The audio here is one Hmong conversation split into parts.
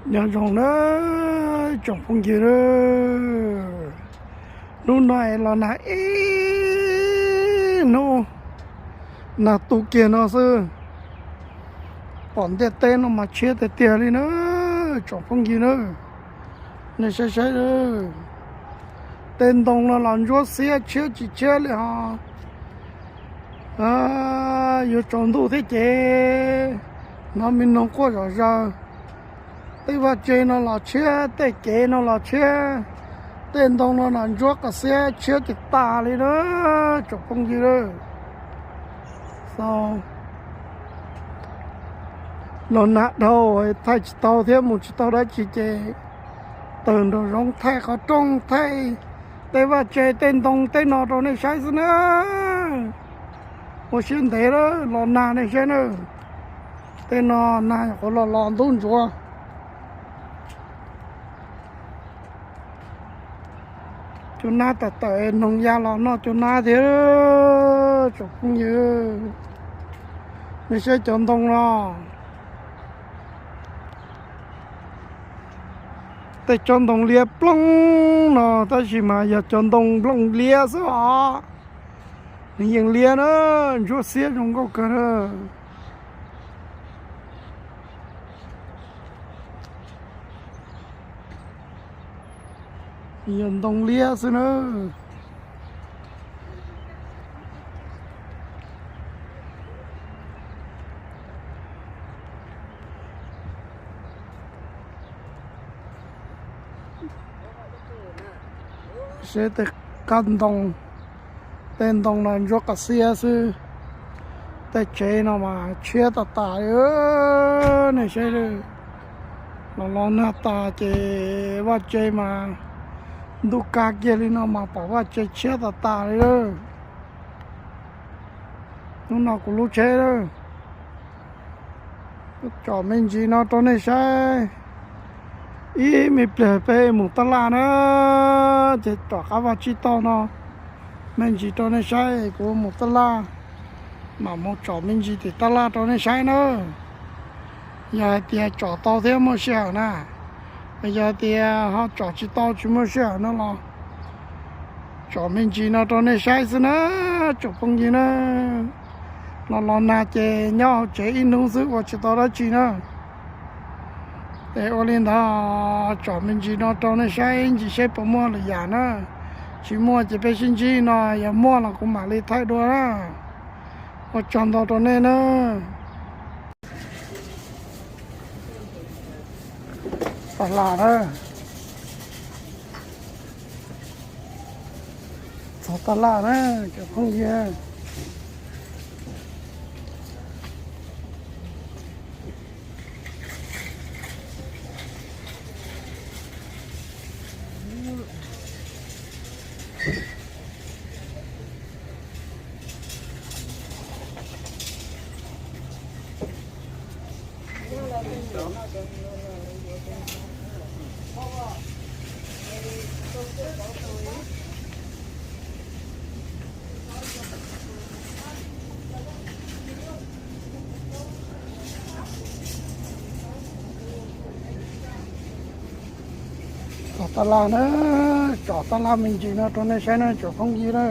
Nyob zoo na tsoom phooj ywg na, hnub no es los nag ib hnub, nag tu kiag no xwb. Pom ntiaj teb no mas tshiab tiag tiag li na tsoom phooj ywg na. Nej saib saib, tej ntoo no los ntsuab xiab tshiab tsis tshiab li ho. Yuav tsaus ntuj thiab ces hnov me noog quaj zom zaws. Tej vaj tse no los tshiab, tej kev no los tshiab, tej ntoo no los ntsuab qas xiab tshiab tsis tas li na tsoom phooj ywg. Los nag dhau thaij tsis tau thiab mus tsis tau dab tsi ces tawm nraum zoov thaij qhov rooj, thaij tej vaj tse tej ntoo tej no rau nej saib xwb na. Ua siab ntev lawm los nag nej saib na. Tej no nag nyuam qhuav los los ntub ntsuav. Cua nab tawm tawm noog ya los noj cua nab thiab tsoom phooj ywg. Nej saib cov ntoo no, tej tsob ntoo liab ploog no tab sis mas yog cov ntoo nplooj liab xwb os. Nws yeej liab na, ntsuab xiab zoo nkauj kawg na. Yog ntoo liab xwb na. Seb tej qab ntoo, tej ntoo no ntsuab qas xiab xwb. Tej tsev no mas tshiab tas tas li. Nej saib, los los nag tas ces vaj tse mas ntuj kab kiag li no mas pom vaj tse tshiab tas tas li lawm. Hnub no kuv lub tsheb lawm, tsom me ntsis no rau nej saib. Ib me pliag peb mus tab laj na, ces tom qab vaj tsib taug no me ntsis rau nej saib, kuv mus tab laj, mam mus tsom me ntsis tim tab laj rau nej saib na. Yog hais tias tsom tau thiab muaj sij hawm na, yog tias ho tsom tsis tau tsis muaj sij hawm no los tsom me ntsis no rau nej saib xwb na, tsoom phooj ywg na. Los los nag ces nyob hauv tsev ib hnub xwb ua tsis tau dab tsi na. Es ua li ntawd, tsom me ntsis no rau nej saib ib ntsis seb puas muaj lwm yam na. Tsis muaj ces peb sib ntsib no, yog muaj los kuv mam li thaij dua na. Ua tsaug ntau rau nej na. Tag laj na. Txog tag laj na, cov phooj ywg. Txog tab laj na, tsom tab laj me ntsis no rau nej saib na, tsoom phooj ywg na.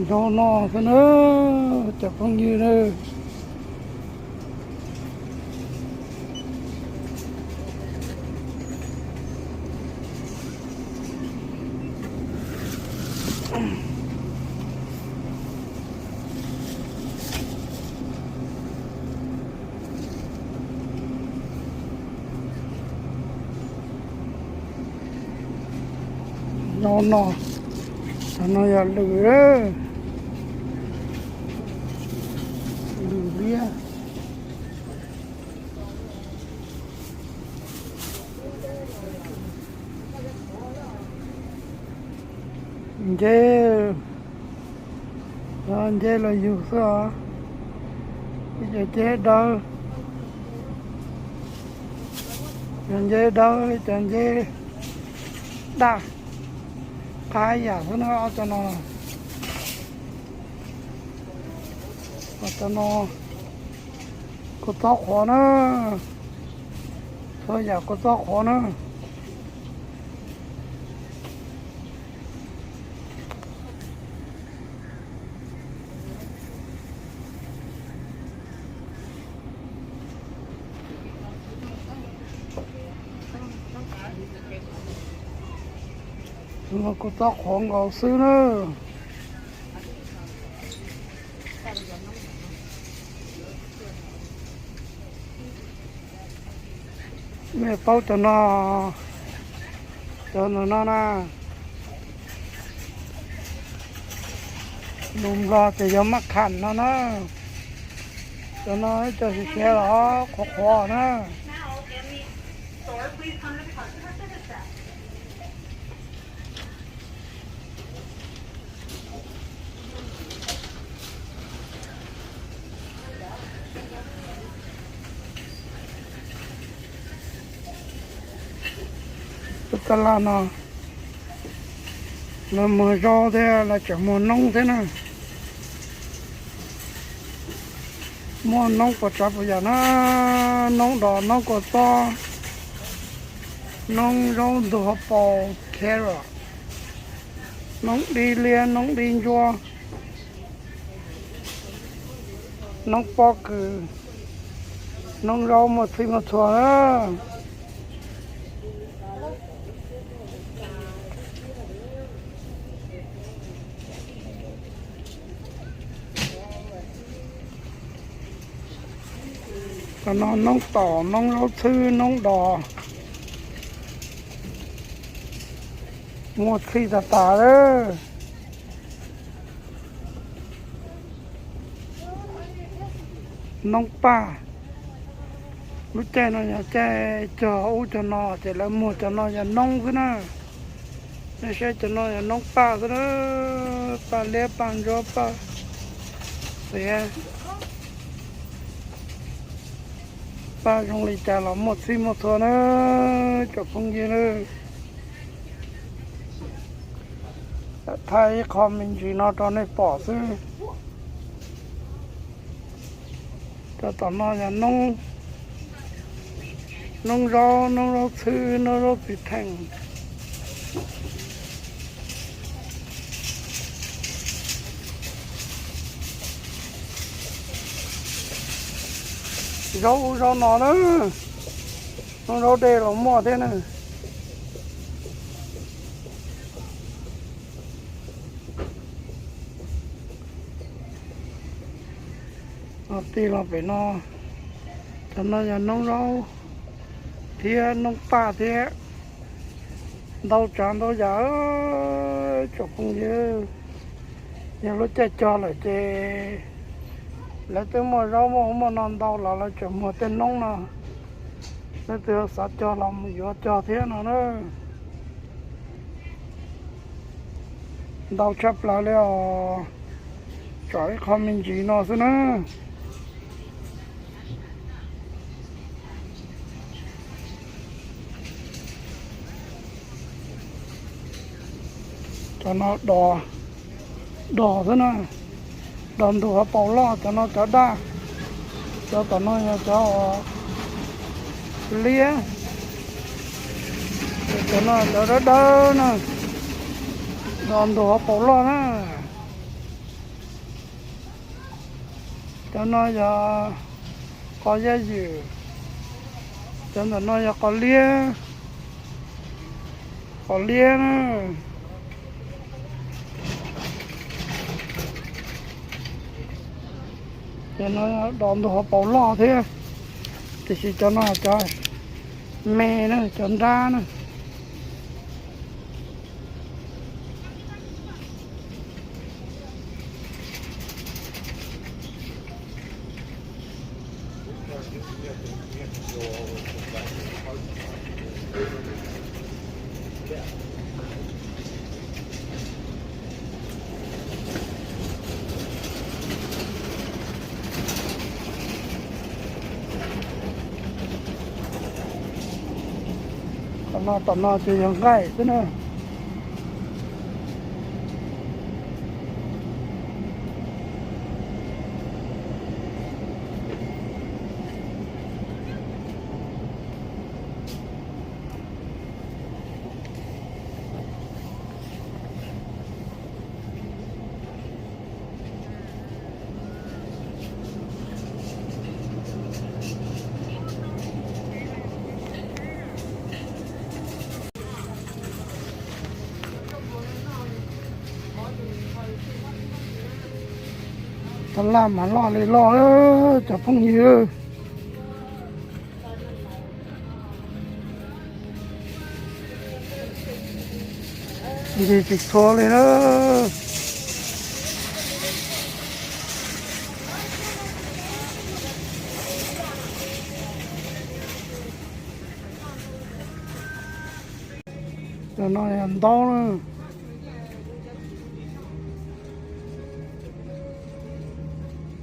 Nyob no xwb na, cov phooj ywg na. Nyob no, no yog lws, lws liab. Nce Cov nceb los yug xwb os. Ib cov nceb dawb, cov nceb dawb, cov nceb daj, qab yam xwb na ob cov no. Cov no kua txob qhuav na, txhua yam kua txob qhuav na. Kua txob qhuav nkaus xwb na. Mej paub cov no, cov no na, lus Nplog ces yog maj kham no na. Cov no cov siav siav los qhuav qhuav na. Tab laj no lawv muag zaub thiab lawv tseem muag noob thiab na. Muaj noob puas tsav puas yam na, noob dos, noob kua txob, noob zaub ntug hauv paus, carrot, noob dib liab, noob dib ntsuab, noob pob kws, noob zaub muaj txhij muaj txhua na. Cov no noob taum, noob zaub txhwb, noob dos, muaj txhij tas tas lawm. Noob paj, lub caij no yog caij cog ub cog no ces lawv muag cov no yog noob xwb na. Nej saib cov no yog noob paj xwb na, paj liab paj ntsuab paj xiav, paj zoo li cas los muaj txhij muaj txhua na, tsoom phooj ywg na. Thaij ib qho me ntsis no rau nej pom xwb. Cov tom no yog noob zaub, noob zaub txhwb, noob zaub txiv theem. Zaub ub zaub no na, noob zaub dej los muaj thiab na. Tij los pem no, cov no yog noob zaub thiab noob paj thiab, ntau tsav ntau yam tsoom phooj ywg. Yog lub caij cog lawm ces lawv twb muaj zaub muaj ub muaj no ntau los lawv tseem muag tej noob no. Leej twg xav cog los mus yuav cog thiab no na. Ntau tshaj plaws li os, tsom ib qho me ntsis no xwb na. Cov no dos, dos xwb na, dos ntug hauv paus loj, cov no cov daj, cov tom no yog cov liab, cov no cov dawb dawb na, dos ntug hauv paus loj na. Cov no yog qos yaj ywm, cov ntawm no yog qos liab, qos liab na. Cov no dos ntug hauv paus loj thiab, tiam sis cov no cov me na, cov nrab na. No tom no ces yog nqaij xwb na. Tau laj mas loj li loj, cov phooj ywg. Nce tsis txhua li na. Cov no yog ntaub na.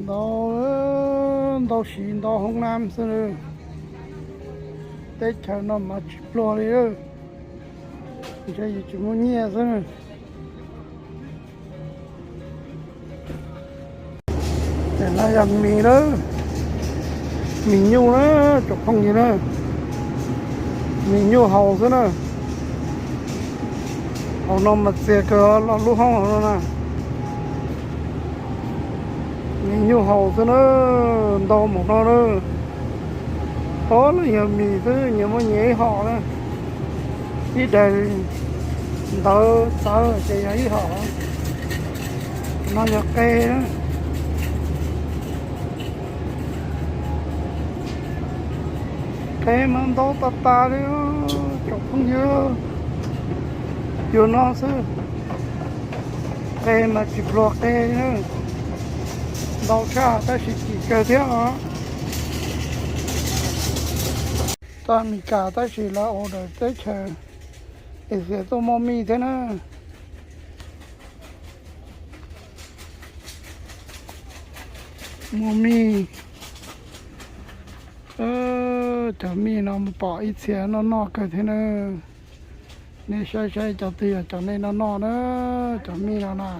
Ntau, ntau siv ntau hoob nab xwb. Teb chaws no mas tsis pluag li, ntshe yus tsis muaj nyiaj xwb. Ces no yog mis na, mis nyuj na, tsoom phooj ywg na, mis nyuj haus xwb na. Hauv no mas txias kawg los lub hoob hauv no na. Mis nyuj haus xwb na, ntau npaum no na. Ob lub yog mis xwb, nyias muaj nyias ib hom na. Ib daim ntawv txawv ces yog ib hom. No yog qe na. Qe mas ntau tas tas li, tsoom phooj ywg. Yus no xwb, qe mas tsis pluag qe, ntau tshaj tab sis kim kawg thiab os. Toj Amelikas tab sis lawv order teb chaws Asia tuaj muaj mij thiab na. Muaj mij. Cov mij no mus pom ib txhia noj noj kawg thiab na. Nej saib saib cov twg yog cov nej noj noj na, cov mij no na.